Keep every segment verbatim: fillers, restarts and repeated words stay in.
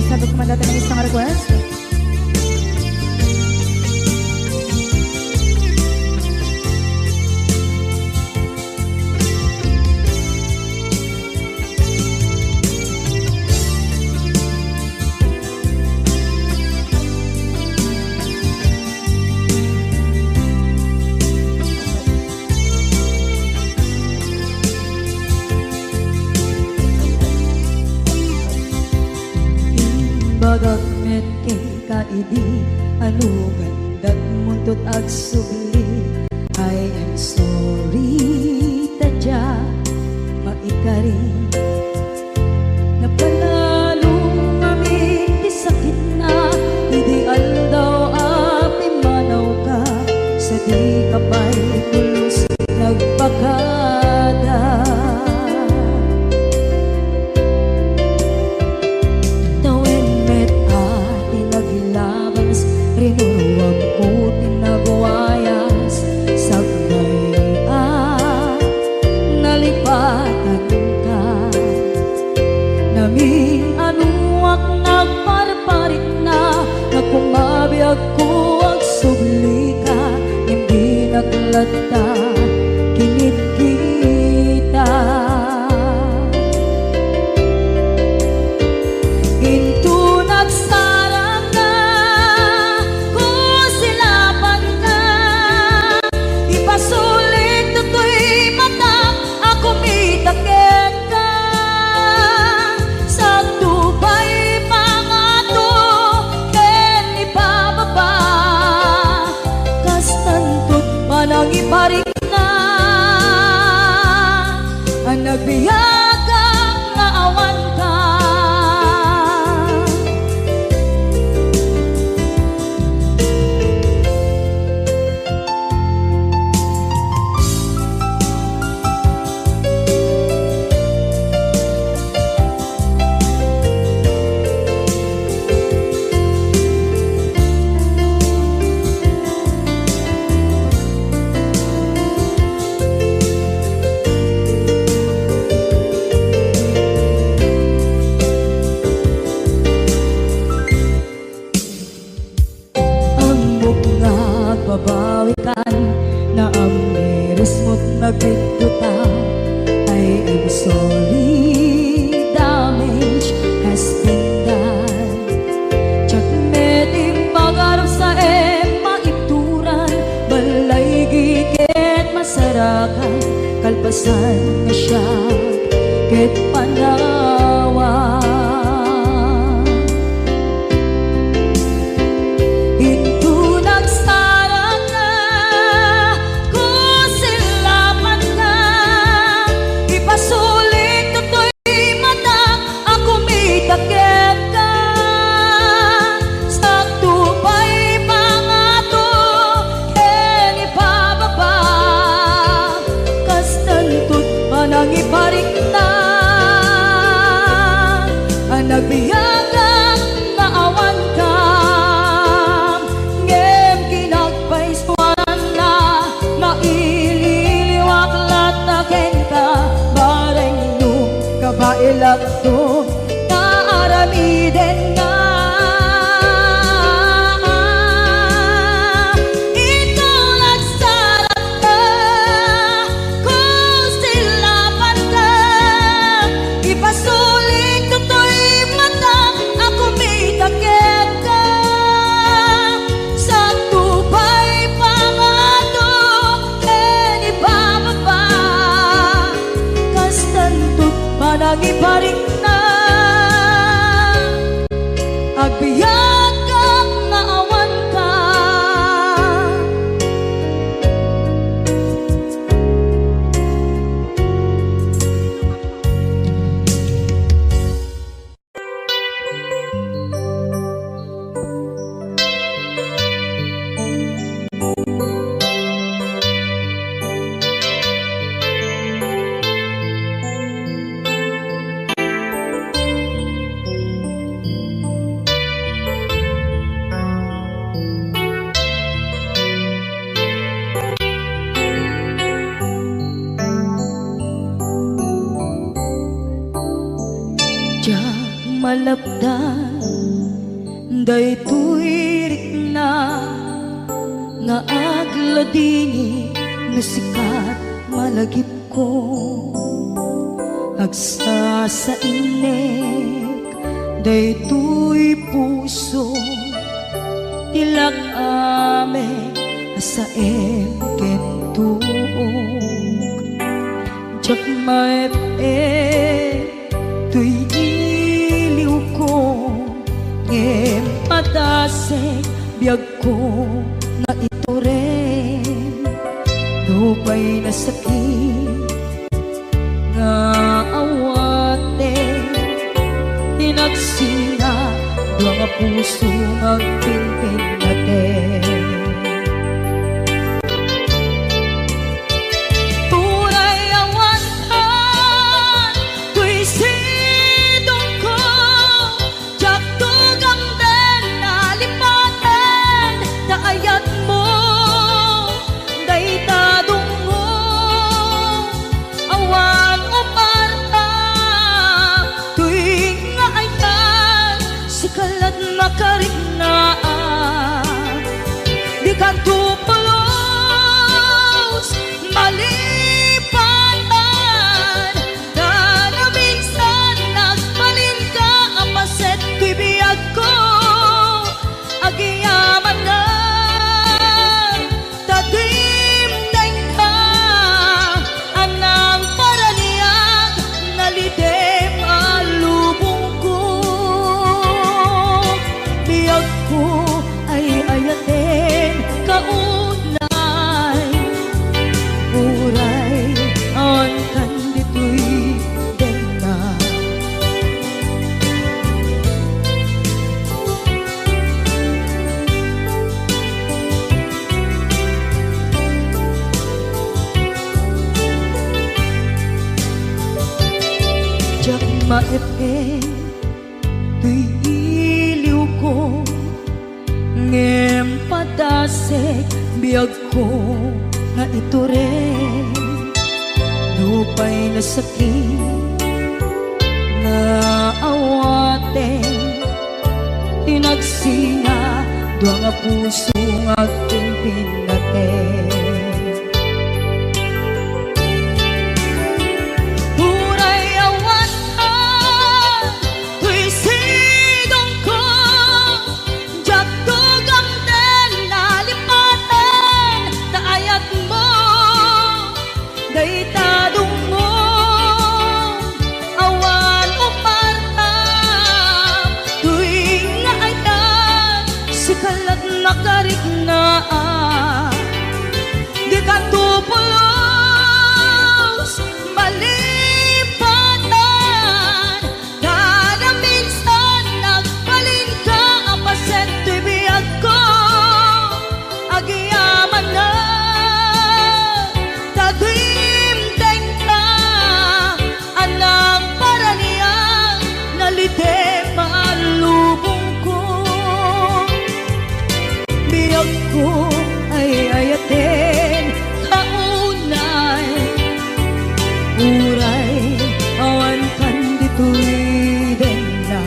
Sabot man dayta nga isang request. Imbagak met kenka idi, ano gandat muntot agsubli. I am sorry, ta diak maikari. Napanalo ngamin ti sakitna, idi aldaw a pimmanawka, sadika pay pulos nagpakada. Tawen met a ti naglabas, rinuruamko ti nagwayas, sakbay a nalipatanka. Namin-anoak nagparparikna, nga kumabiagko agsublika, ngem dinak latta kinitkita. Inton agsarangka, kusilapanka, ipasulik toy matak a kumita kenka. Sakto pay pangato ken ibababa, kastanto ti panangiparikna a nagbiagak nga awanka. Ammok nga agbabawikan, naammirismot nagbiddota. I am sorry, damage has been done. Diak met impagarupsaem maituran, balay ket masarakan, kalpasan nga siak ket panawan. Inton agsarangka, kusilapanka, ipasulik toy matak a kumita kenka. Sakto pay pangato ken ibababa, kastanto ti panangiparikna a nagbiagak nga awanka. Ngem kinagpaisuananna, maililiwak latta kenka, bareng no kabaelakto, ta aramidenna. Inton agsarangka, kusilapanka, ipasulik toy matak a kumita kenka. Sakto pay pangato ken ibababa, kastanto ti panangiparikna. Agbiagak nga awanka. Diak malapdan Daytoy rikna nga agladingit no sika ti malagipko. Agsasainek daytoy puso, ti lak-am a saem ken tuok. Diak maep-ep toy iliwko, ngem padasek biagko nga itureng. Nupay nasakit nga awaten, ti nagsina dua nga puso nga agpinpinnaten. Uray awan toy sidongko, diak tugamden a lipaten ta ayatmo dayta dungngo. Awan uparta toy nga ayat, sika la't makariknaan. Dikanto pulos malipatan, ta naminsan nagbalinka a paset toy biagko. Agyamanak ta dimdengka a nangparaniag, nalidem a lubongko. Biagko ay ayaten ka unay, uray awan kan ditoy denna. Diak maep-ep toy iliwko, ngem padasek biagko nga itureng. Nupay nasakit nga awaten, ti nagsina dua nga puso nga agpinpinnaten. Uray awan toy sidongko, diak tugamden a lipaten ta ayatmo dayta dungngo. Awan uparta toy nga ayat, sika la't makariknaan. Dikanto pulos malipatan, ta naminsan nagbalinka a paset toy biagko. Agyamanak ta dimdengka a nangparaniag, nalidem a lubongko. Biagko ay ayaten ka unay, uray awan kan ditoy denna.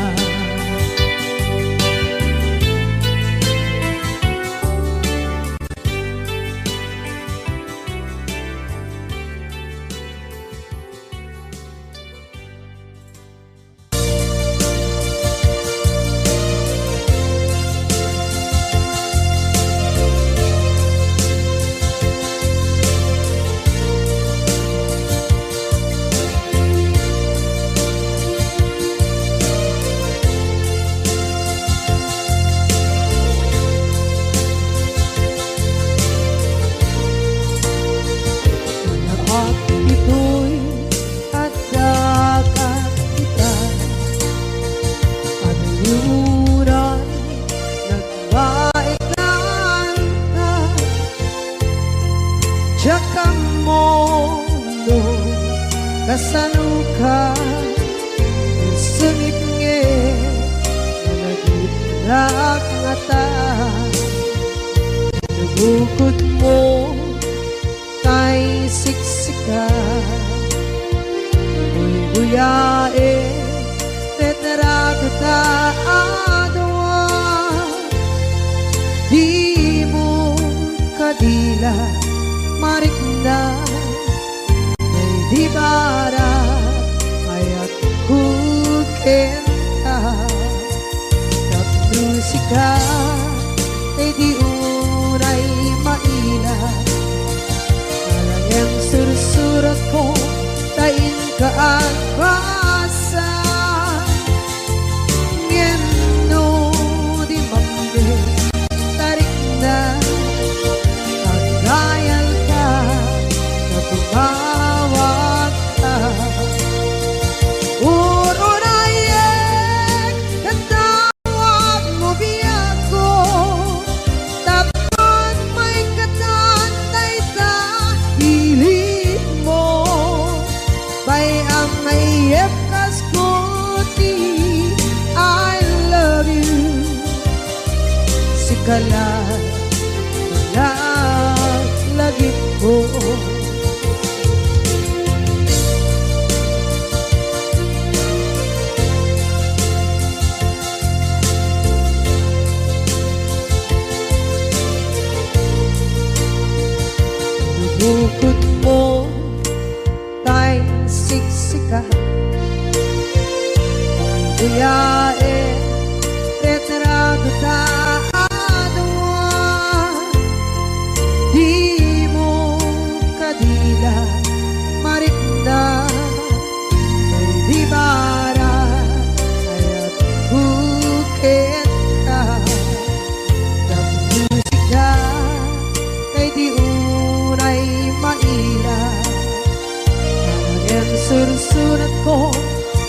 Naak ditoy adda kat ita, anuran nagbaegan ka. Diak ammo no kasanoka, sungit ngarud, malagipnak ngata. Nabukod mo tay siksika, buybuyaen, tetra kita a dua. marikna, daydi barat, ayatko kenka. Tapno sika, daydi unay maila, alang-alang sursuratko, ta inka agbasa. Ngem no di mamdi, tarikna, agayalka, ta tumawagka. Ur-urayek, katawagmo biagko, tapno maikatan dayta ilinmo. Bay-am nga iyepkasko ti I love you. Sika la, la, lagipko. Bukod mo tay siksika. Kuyae, retrato ta adua. Dimo kadila, marikna, daydi barat, ayatko kenka. Tapno sika, daydi unay maila, ngem sursuratko,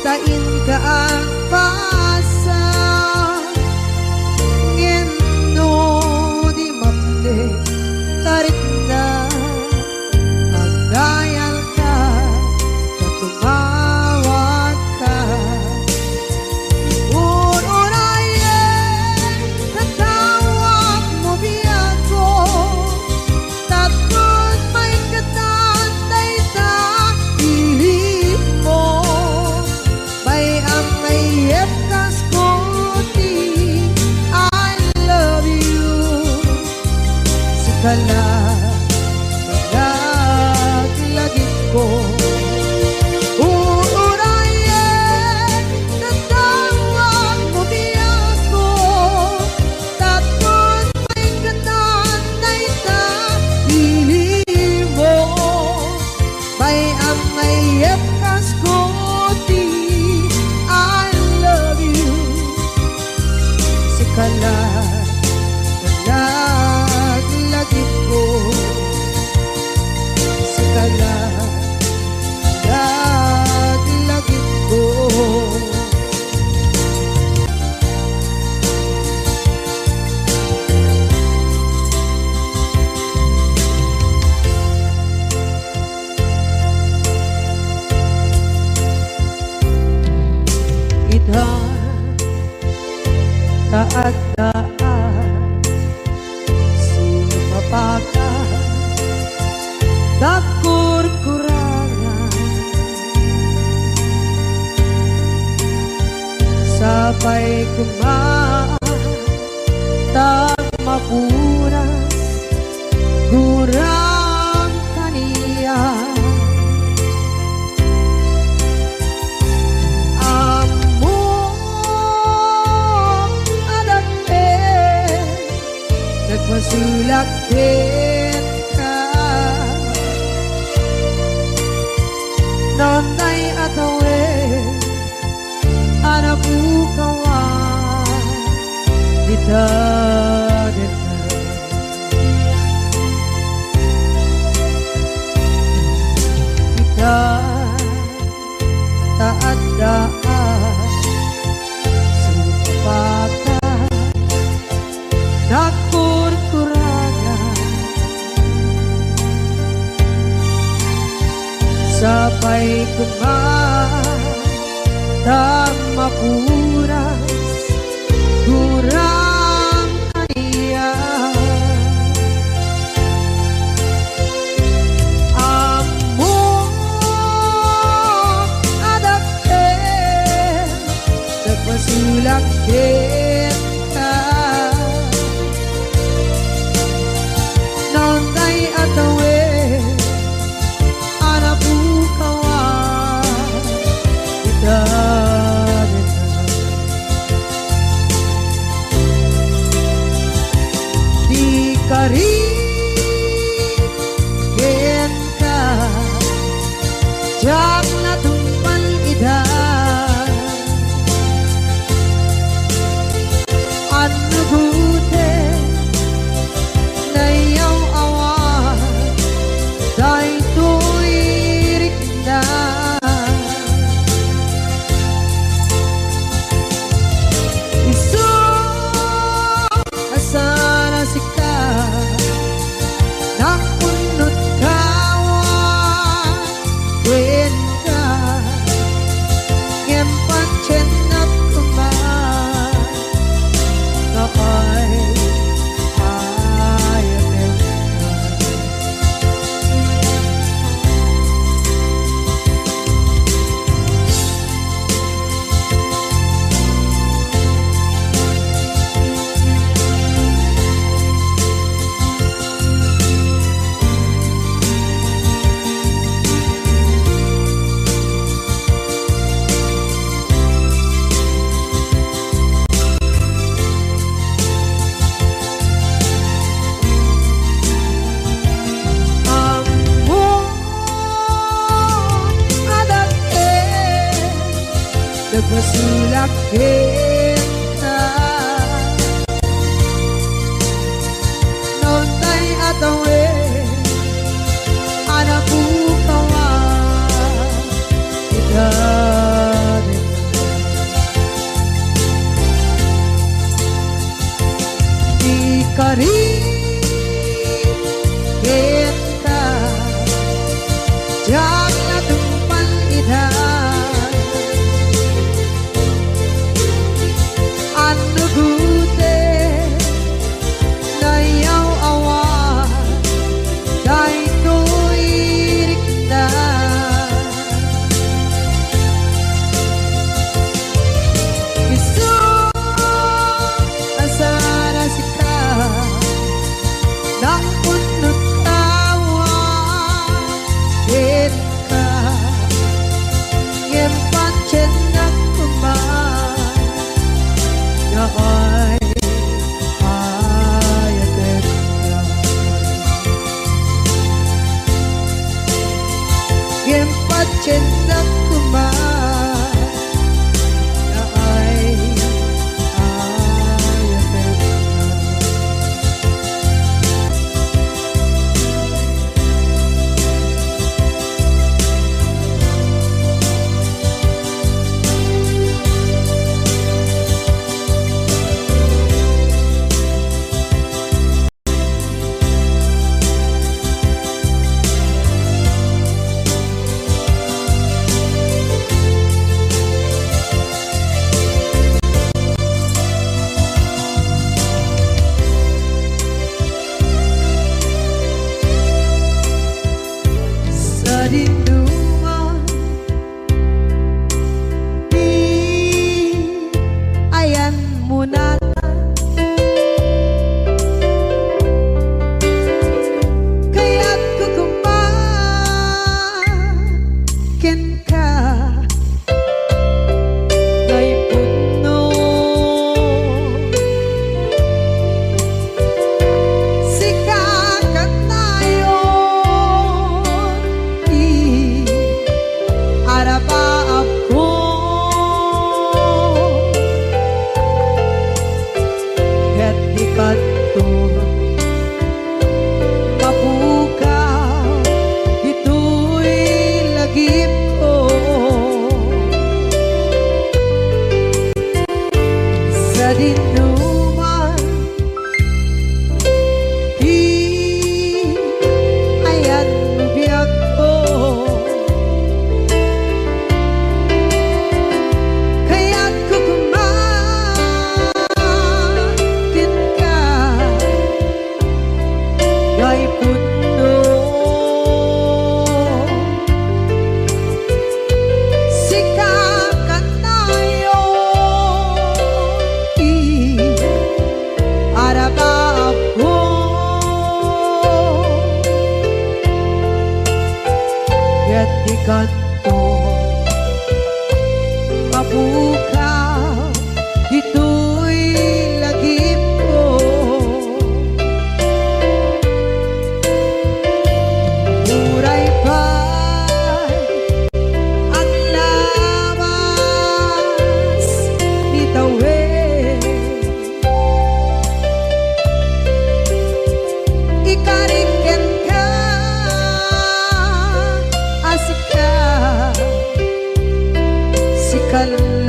ta inka agbasa. Ngem no di mamdi, tarikna, agayalka, ta tumawagka. Ur-urayek, katawagmo biagko, tapno maikatan dayta ilinmo. Bay-am nga iyepkasko ti I love you. Sika la, laglagipko. Ur-urayek, katawagmo biagko, tapno maikatan dayta ilinmo. Bay-am nga iyepkasko ti I love you. Sika la, laglagipko. Sika la, laglagipko. Ita, ta adda a sumapaka, dagkurkurangan. Sapay koma ta agmapunas, gurang kaniak. Ammok a dakkel, nagpasulak kenka. Nantay a tawen a napukawan dita deta. Ita, ta adda a sumapaka, nagkurkuragan. Sapay koma ta agmapunas, gurang kaniak. Ammok a dakkel, nagpasulak kenka. Nantay Diak natungpal ida. Annugoten nayaw-awan daytoy rikna. Isu a saan a sika, nakunot kawa kenka, ngem patiennak koma, nga ay ayatenka. Ammom a dakkel, nagpasulak kenka. Naunay a tawen a napukawan ita. Di karit kenka, diak natungpal ida. Annugoten nayaw-awan daytoy rikna. Isu a saan a sika, nakunot kawa kenka, ngem patiennak koma, nga ay ayatenka. Ngem patiennak koma, nga ay ayatenka. Sadinoman, di ayanmo natan. Kayatko koma kenka, nga ipudno. Sika kanayon ti arabaabko, ket di kanto mapukaw ditoy lagipko. Sadinoman ti ayanmo biagko, kayatko koma kenka, nga ipudno. Sika kanayon ti arabaabko, ket di kanto mapukaw ditoy lagipko. Uray pay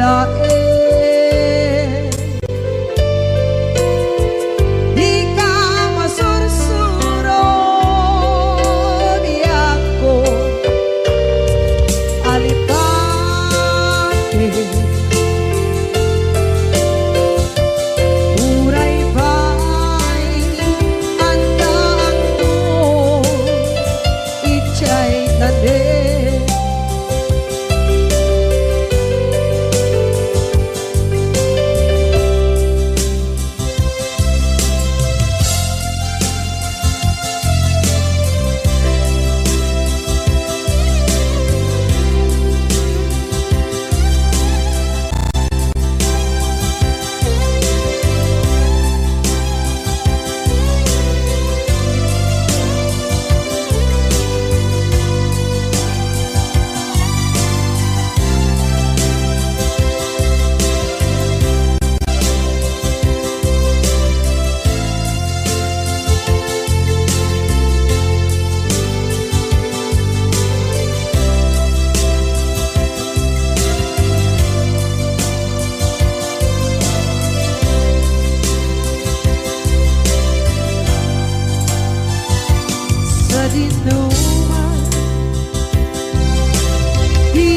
laeng. Dika masursuro, biagko, alipate. Uray pay addaanto idiay tanem. Sadinoman ti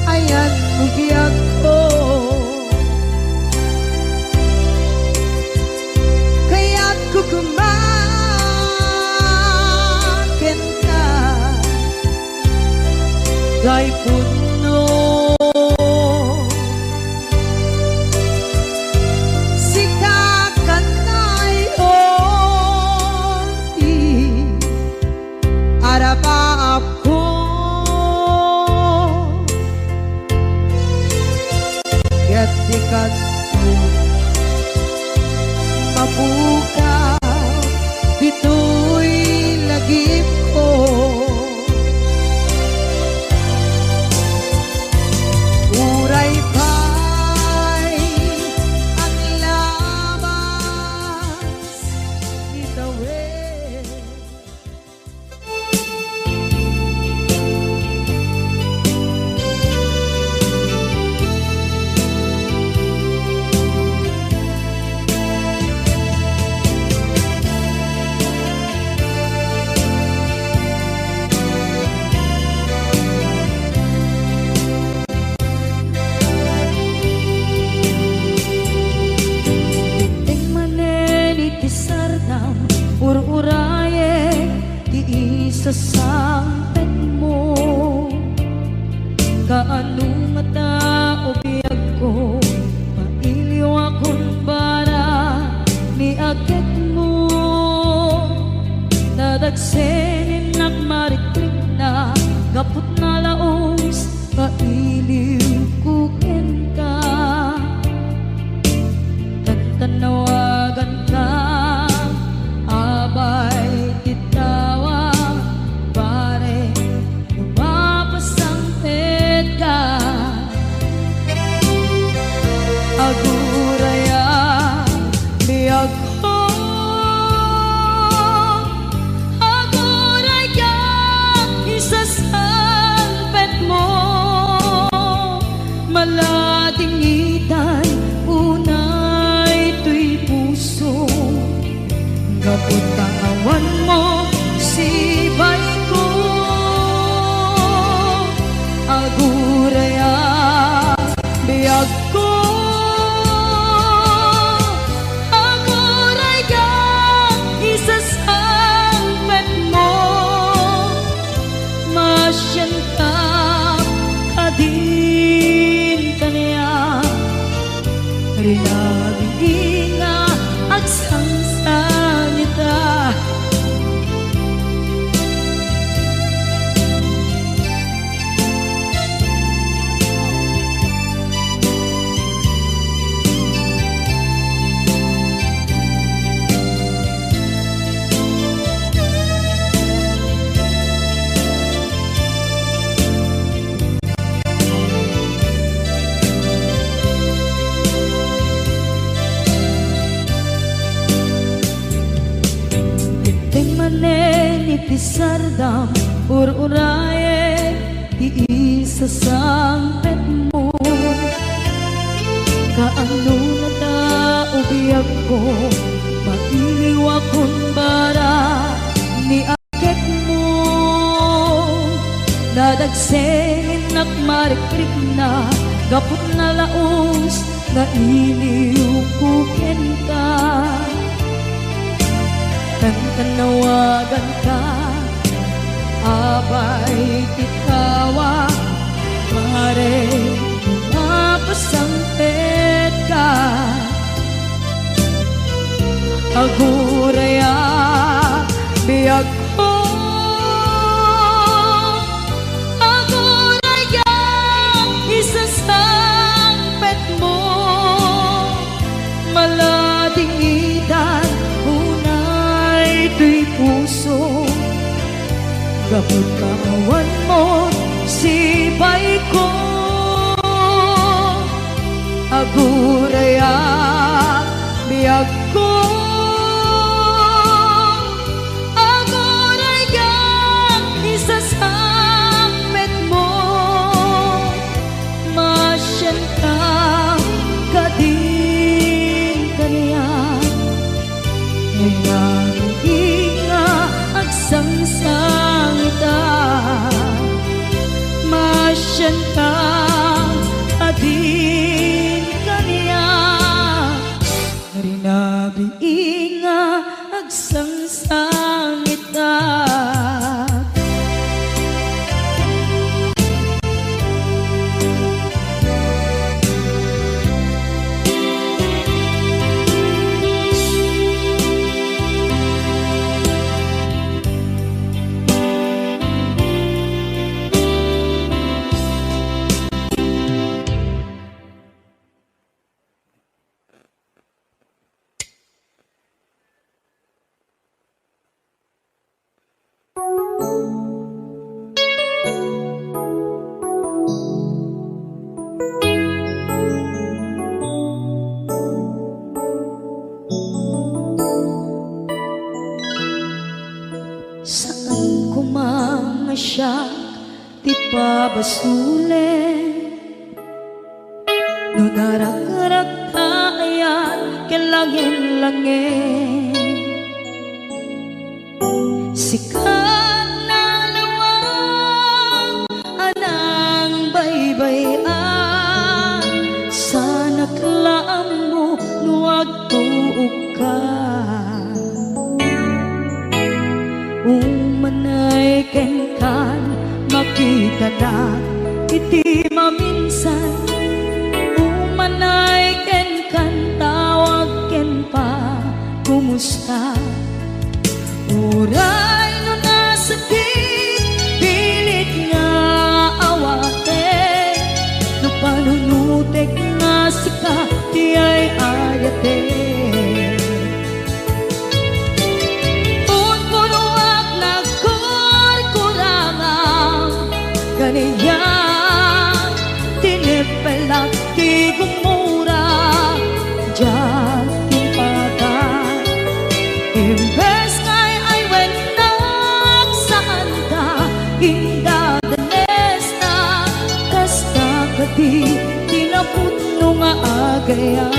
ayanmo, biagko, kayatko koma kenka. Tay pudno, sika kannayon ti arapaapko. Ket dika mapukaw ditoy lagipko. Uray pay aglabas ni tawen. Dimteng manen iti sardam, ur-urayek ti isasangpetmo. Kaano ngata, o biagko, mailiwakon para ni aketmo. Nadagsen innak marikrikna, gapu ta nalaus mailiwko kenka. Tantannawaganka, abay ti tawag, pare, no mapasangpetka. Aguraya, biagko, aguraya, isasangpetmo. Maladingitan unay toy puso, gapu ta awan mo sibaiko. Aguraya, biagko, aguraya, isasangpetmo. Masianka kadin kaniak, rinabidi nga agsangsangita. Dimteng manen iti sardam, ur-urayek ti isasang Mailiwakon bara ni aketmo. Nadagsengennak marikrikna gapu ta nalaus nga iliwko kenka. Kankannawaganka, apay ti tawag, pare, mapasangpetka. Aguraya, biagko. Aguraya, isasangpetmo. Maladingitan unay toy puso. Gapu ta awan mo sipayko. Aguraya, biagko. Aguraya, isasangpetmo. Masianka kadin kaniak. Nangngegingga agsangsangitak. Masianka kadin kaniak. Rinabii nga agsangsangitak. Saan koma nga siak ti pabasolen. No narakrakta ayan ken langen-langen, sika nalawag a nangbaybay-an, saanak la ammo no agtuokka. Umanay kenkan, makitanak iti maminsan. Umanay kenkan, tawag ken pa, kumusta? Uray no nasakit, pilit nga awatek. No panunotek nga sika ti ay-ayatek. Unpunoak nagkurkurangam, kaniak tineppelak ti gumura, diak timpata. Imbes nga ay-aywennak, saanta indadanesna, kasta kadi ti napudno nga agayat.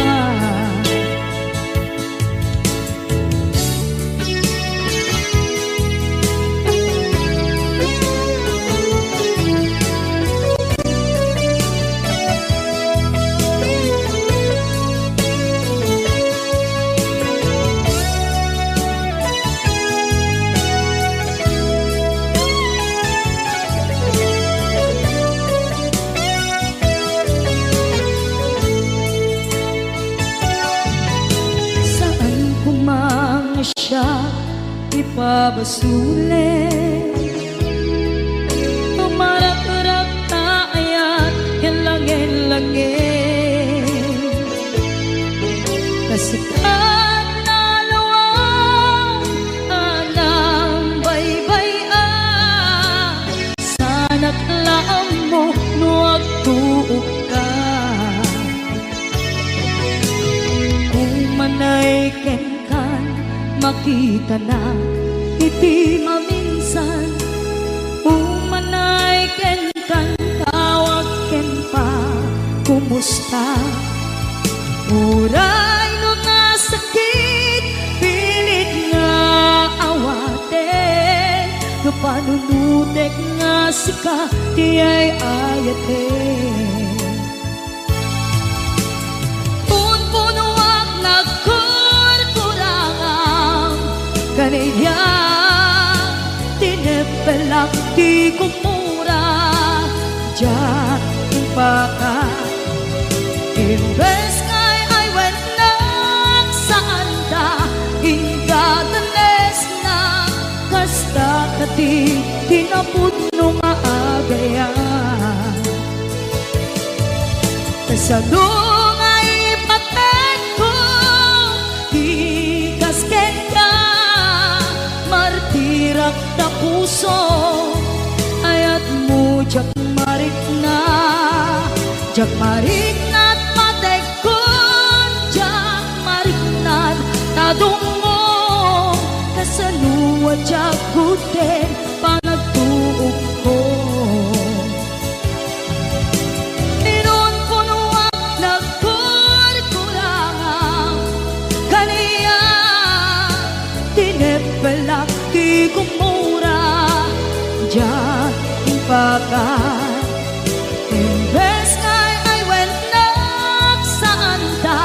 Saan koma nga siak ti pabasolen. Umarakrak ta ayat ken langen-langen. Kasikat nalawag a nangbaybay-an. Saanak la ammo no agtuokka. Umanay kenkan, makitanak iti maminsan. Umanay kenkan, tawag ken pa, kumusta? Uray no nasakit, nga sika ti ay-ayaten. Punpunoak nagkurkurangam, kaniak tineppelak ti kumura, diak impaka. Imbes nga ay-ayatennak, saanda, indadenesnak, kasta kadi ti napudno nga agayat. Kasano nga ipateg ko ti kas kenka, martirak ta puso, ayatmo diak marikna, diak marikna ti pategko, diak marikna ti tadongmo, kasano a diak gudden panagtuokko. Inunpunoak nagkurkurangam, kaniak tineppelak ti kumura, diak impaka. Imbes nga ay-ayatennak, saanda,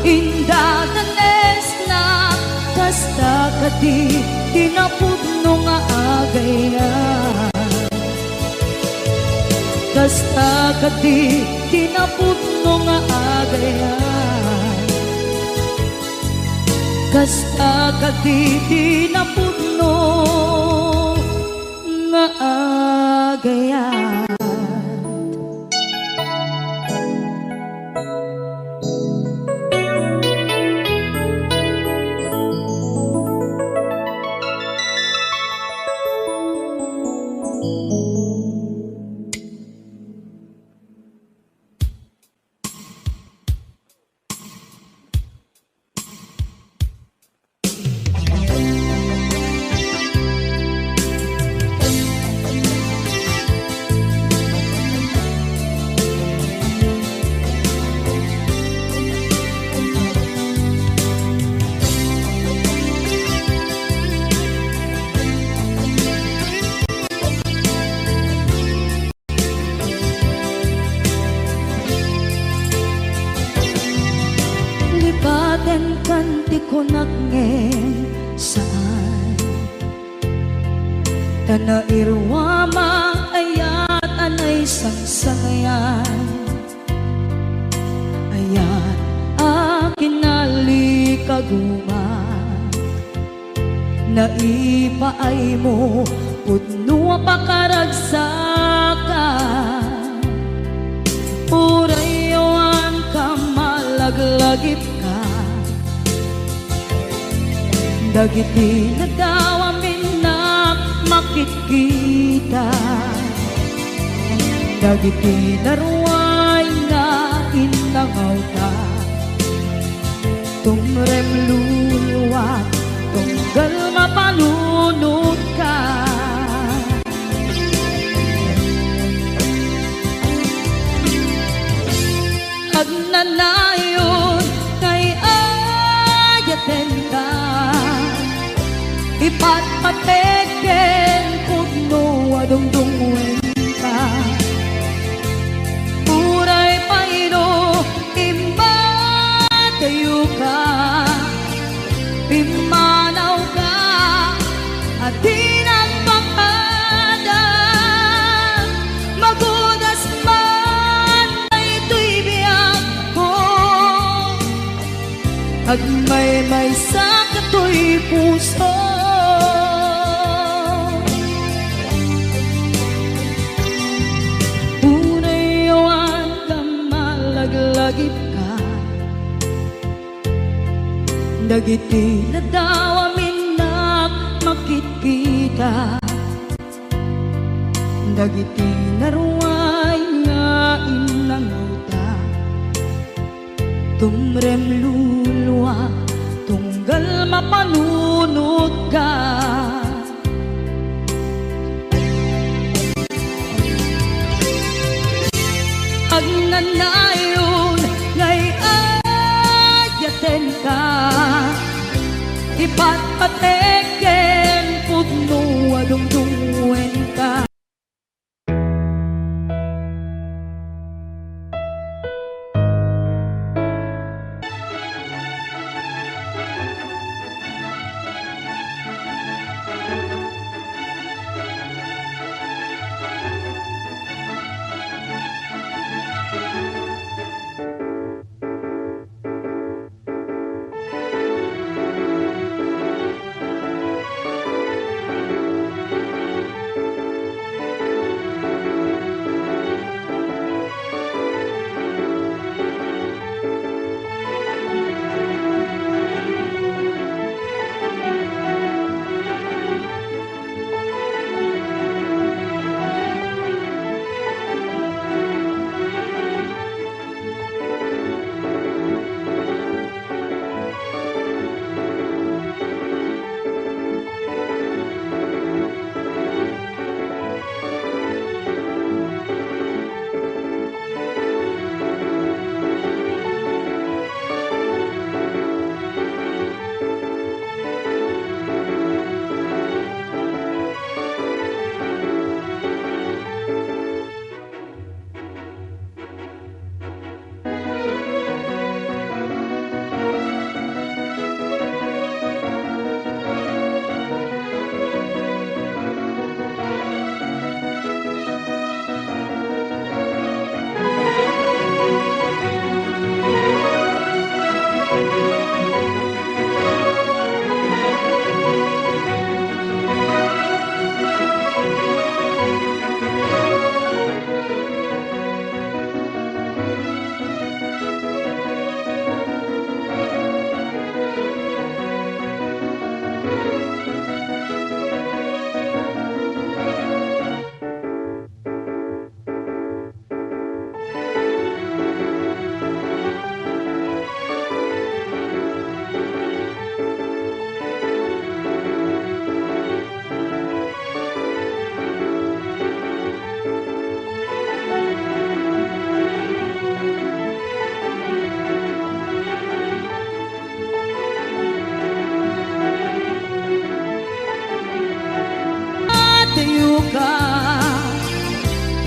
indadenesnak, kasta kadi ti napudno nga agayat. Kasta kadi ti napudno nga agayat. Kasta kadi ti napudno nga agayat. Lipatenkan ti kunak ngem saan. Ta nairuam a ayat a naisangsangayan. Ayat a kinalikaguma. Naipaaymo pudno a pakaragsakan. Uray awan ka malaglagipka. Dagiti nadawa minnak makitkita. Dagiti naruay nga innangawta. Tumrem luluak, tunggal mapanunotka. Agnanayon nga ay-ayatenka, ipatpateg ken pudno a dungdungngoenka. Uray pay no imbatayoka, pimmanawka a di nagpakada. Magudas man daytoy biagko, agmaymaysa katoy puso. Uray awan ka malaglagipka. Dagiti nadawa minnak makitkita. Dagiti naruay nga innangawta. Tumrem luluak, tunggal mapanunotka. Agnanayon nga ay-ayatenka, ipatpateg ken pudno a dungdungngoenka.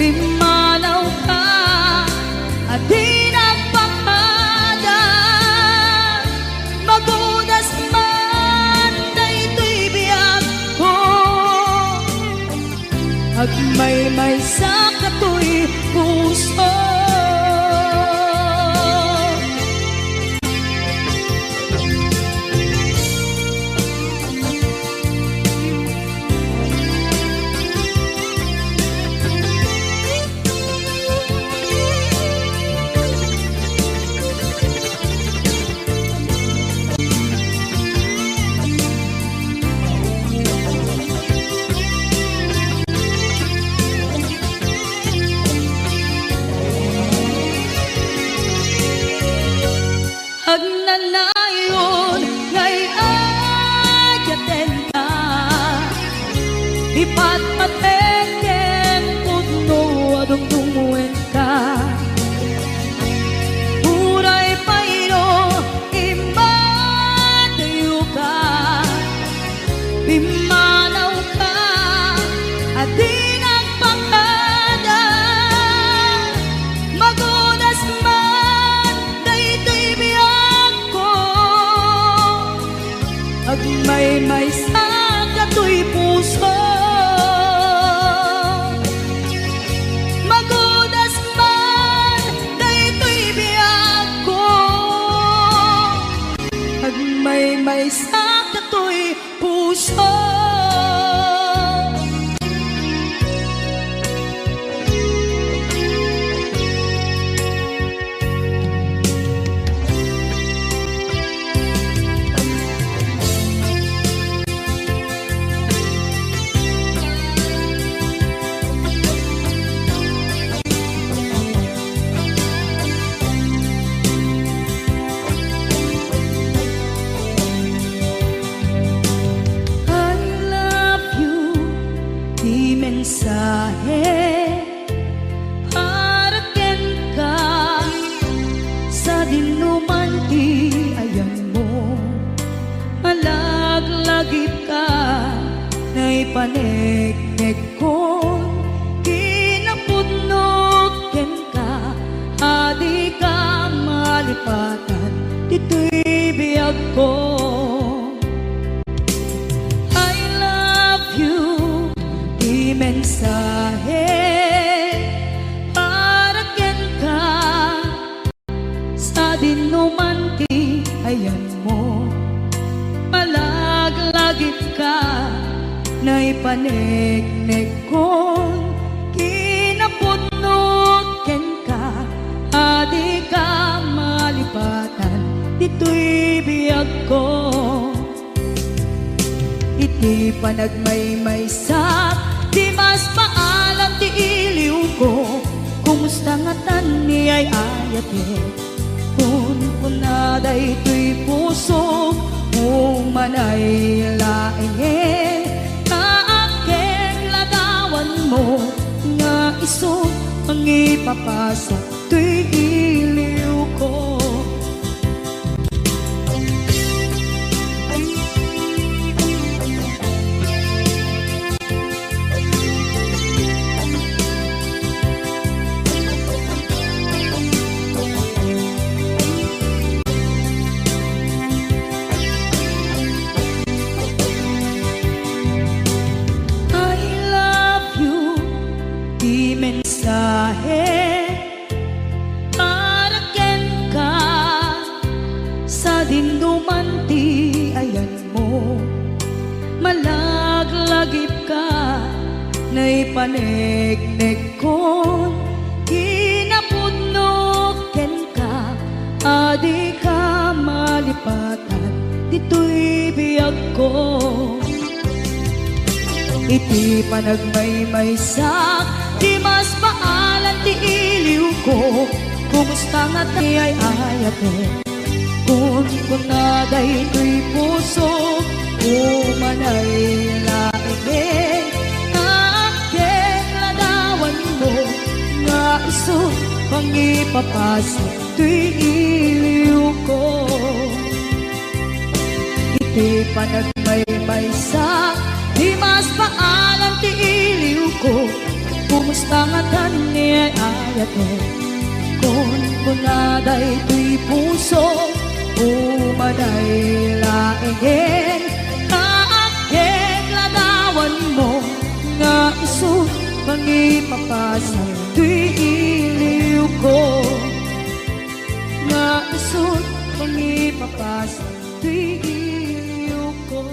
Pimmanawka a di nagpakada, magudas man daytoy biagko. Agmaymaysa katoy puso. Agnanayon nga iyayatenka, ipatpatek ken pudno a dumdumngka. Uray pay no immadayoka, pimmanawka a di nagpakada, magudas man daytoy biagko. Agmaymaysa katoy puso. Magudas man daytoy biagko. Agmaymaysa katoy puso. I love you, ti mensahe para kenka. Sadin no man ti ayanmo, malaglagipka, naipaneknekkon kinapudnok kenka, a dika malipatan ditoy biagko. I love you, ti mensahe para kenka. Sadin no man ti ayanmo, malaglagipka, naipaneknekkon kinapudnok kenka, a dika malipatan ditoy biagko. Iti panagmaymaysak, di mas maalam ti iliwko. Kumusta ngatan ni ay-ayatek? Kunkuna daytoy pusok, umanay laengen, ta akin ladawanmo nga isu mangipapasak toy iliwko. I love you, ti mensahe para kenka. Sadin no man ti ayanmo, malaglagipka, naipaneknekkon kinapudnok kenka, a dika malipatan ditoy biagko. Iti panagmaymaysak, di mas maalam ti iliwko. Kumusta ngatan ni ay-ayatek? Kunkuna daytoy pusok, umanay laengen, ta akin ladawanmo nga isu mangipapasak toy iliwko. Iti panagmaymaysak, di mas maalam ti iliwko. Kumusta ngatan ni ay-ayatek? Kunkuna daytoy puso, umanay laengen nga agkek ladawanmo, nga isu mangipapasan toy iliwko, nga isu mangipapasan toy iliwko.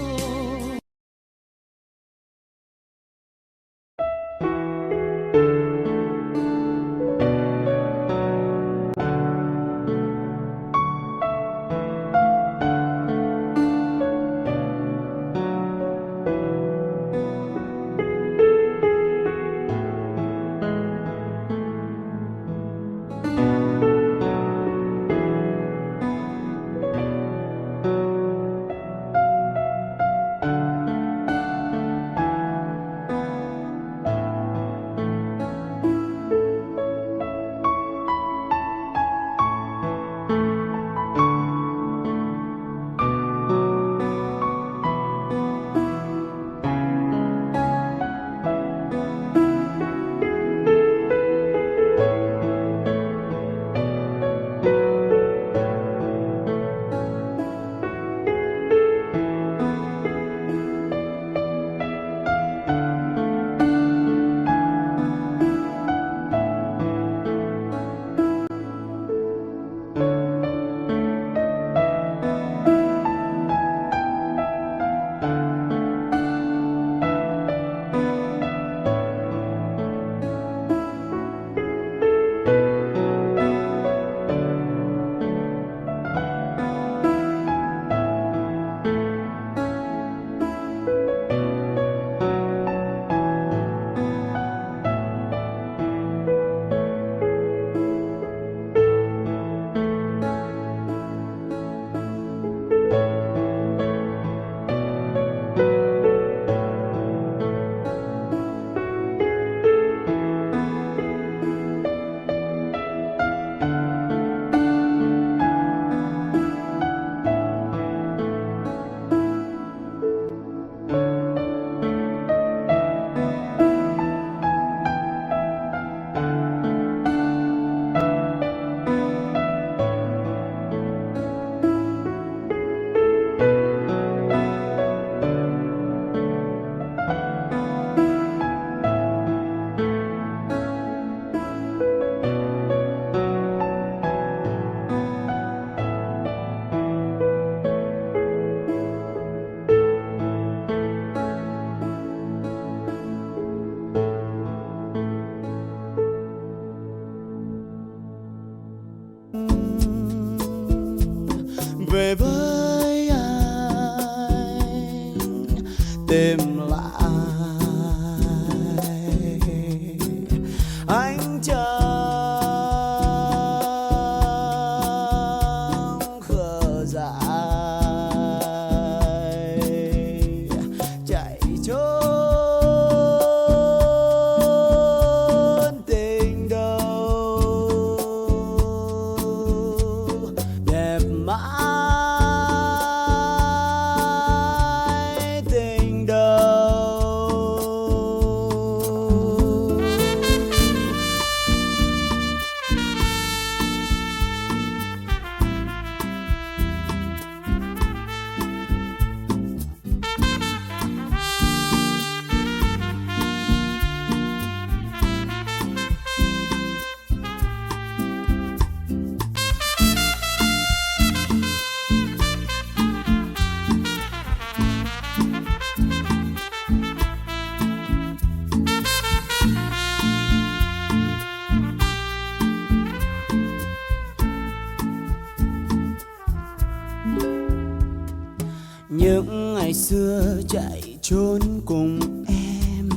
Những ngày xưa chạy trốn cùng em,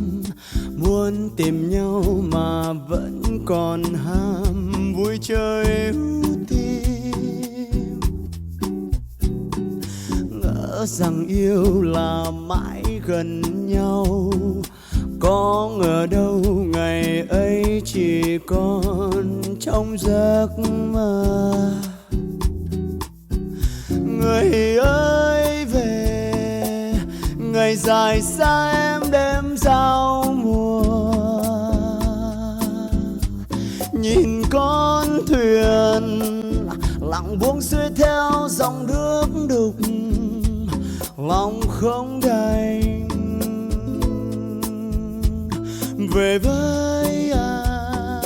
muốn tìm nhau mà vẫn còn ham vui chơi ưu tiên. Ngỡ rằng yêu là mãi gần nhau, có ngờ đâu ngày ấy chỉ còn trong giấc mơ. Người ơi về, ngày dài xa em đêm giao mùa. nhìn con thuyền lặng buông xuôi theo dòng nước đục lòng không đành về với anh,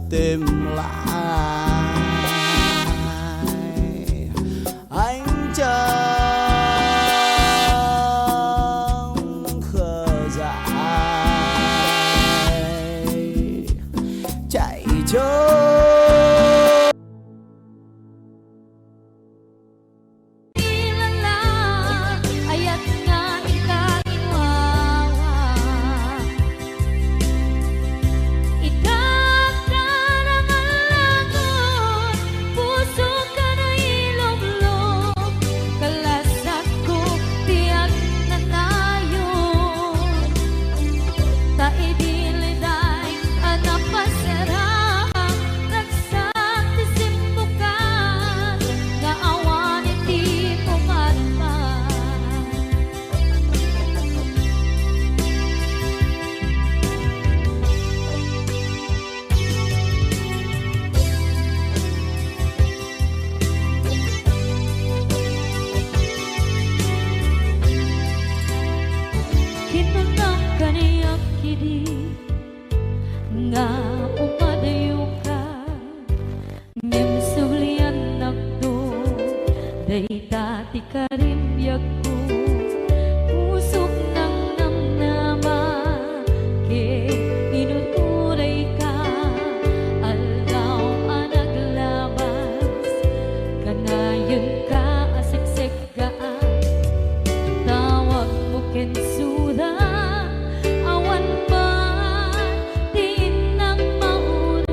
tìm lại anh trong khờ dại chạy trốn. Ilala, ayat nga ikaginwawa. Ikakanangan lagun, puso ka nailublub, kalasakko ti agnanayon. Ta idi liday a napasraak, nagsak ti simmukan nga awan iti pumatpat. Kinunam kaniak idi nga umadayoka, ngem subliannakto, dayta ti karimbiagko. Pusok nangnamnama ket inutodayka, aldaw a naglabas, kanayenka a seksek gaan. Tawagmo ken suda, awan man ti innak mauray.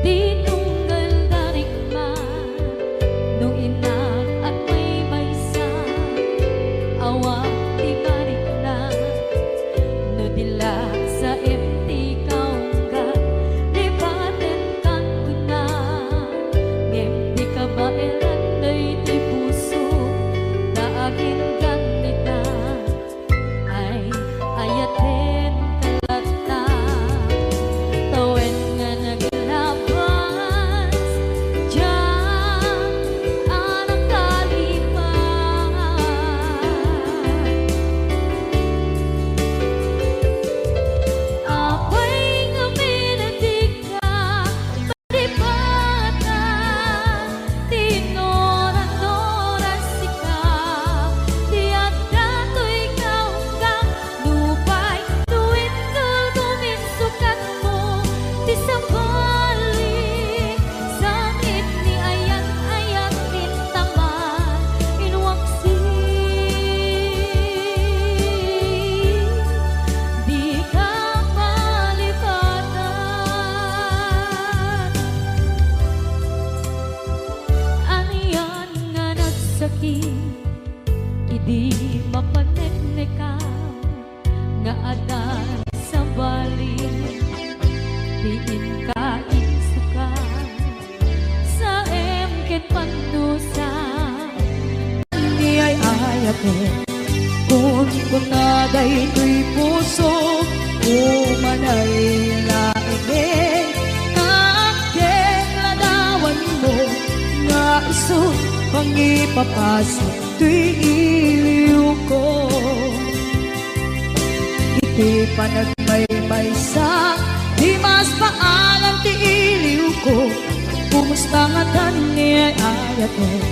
Ti tunggal da rikma no innak agmaymaysa, awan ti marikna. No di la saem ti kaunggan, lipatenkan kuna, ngem di kabaelan daytoy puso ta aginggan ita. Ay, ayatenka latta, tawen nga naglabas, diak a nakalipat. Apay ngamin a dika malipatan, ti inuran-uran sika, ti adda toy kaunggan, nupay no inkul ko minsukatmo, ti sabali, sangit ni ayat-ayat intaman, inwaksi, dika malipatan. Anian nga nagsakit idi mapaneknekam, nga adda sabali ti inka insuka, saem ken pannusa. Ni ay-ayatek, kunkuna daytoy puso, umanay laengen, nga agdeng ladawanmo, nga isu pangipapasat toy iliwko. Iti panagmaymaysa, di mas paalan ti iliwko. Kumusta ngatan ni ay-ayatek?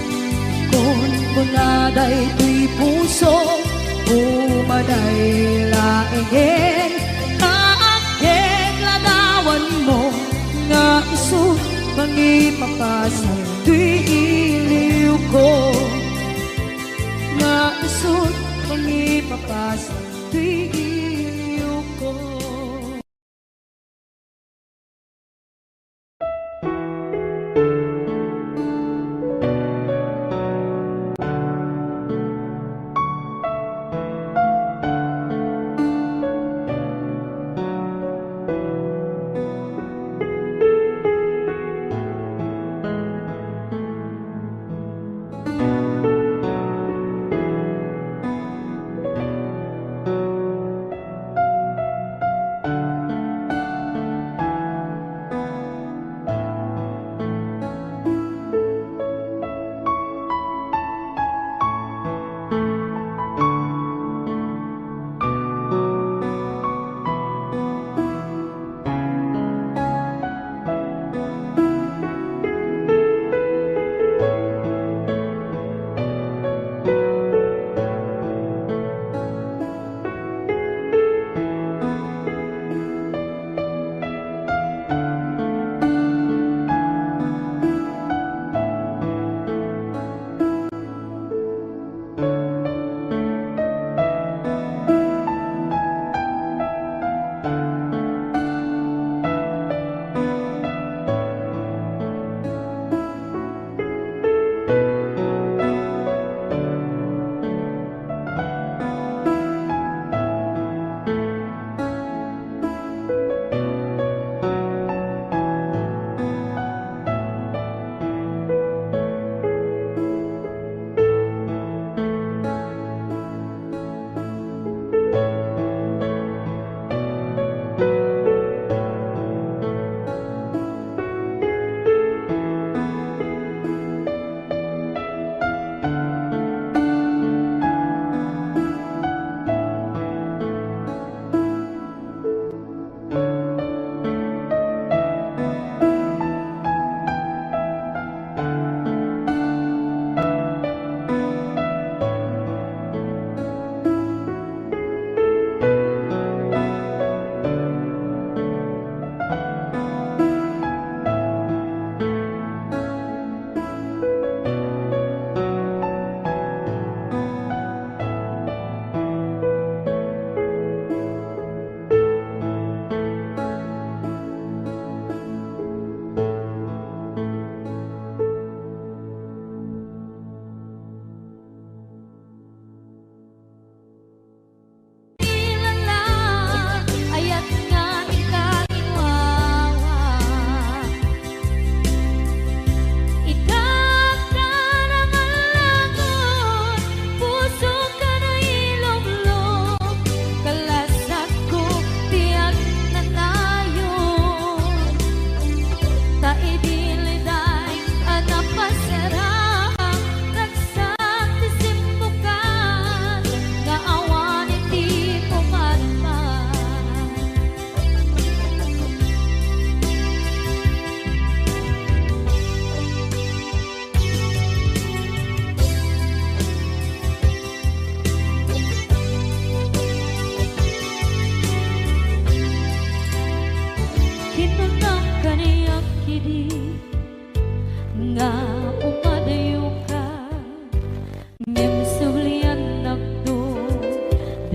Kunkuna daytoy puso, umanay laengen, nga agdeng ladawanmo, nga isu pangipapasat toy iliwko. Nga isu pangipapasat toy iliwko.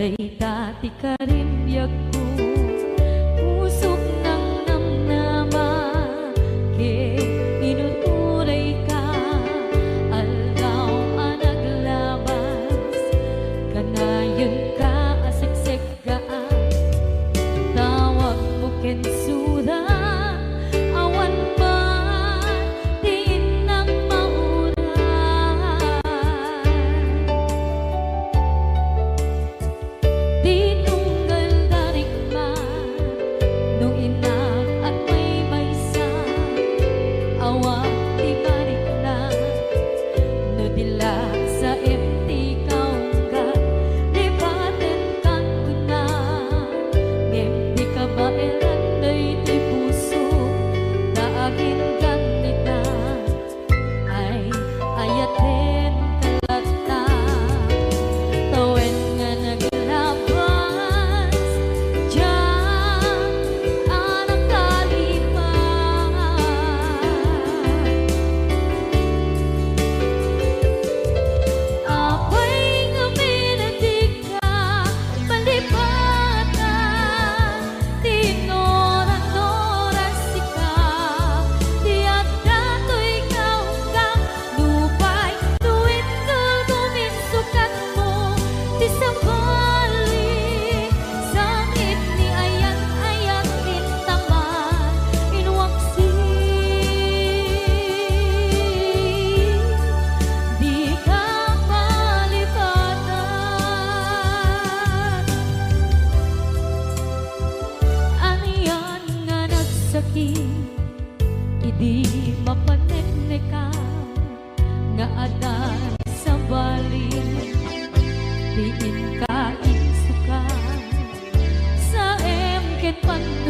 Dayta ti karimbiagko, pusok nangnamnama, ket inuturayka. Aldaw a naglabas, kanayon ka a seksekgaan. Tawagmo ken sura, awan man ti innam mauray. Ti tunggal darikma, no innak agbaybaysa, awan ti marikna. No di la saem ti kaunggan, lipaten kan kuna. Ngem di kabaelan daytoy puso, ta aginggan ita. Ay, ayaten ka latta. Tawen nga naglabas, diak a nakalipat. Apay ngamin a dika malipatan? Ti inuran-uran sika, ti adda toy kaunggan. Nupay no inggulgom insukatmo ti sabali, sangit ni ayat-ayat intaman, inwaksi, dika malipatan. Anian nga nagsakit idi mapaneknekam, nga adda sabali ti inka insukat. Saem ket pan-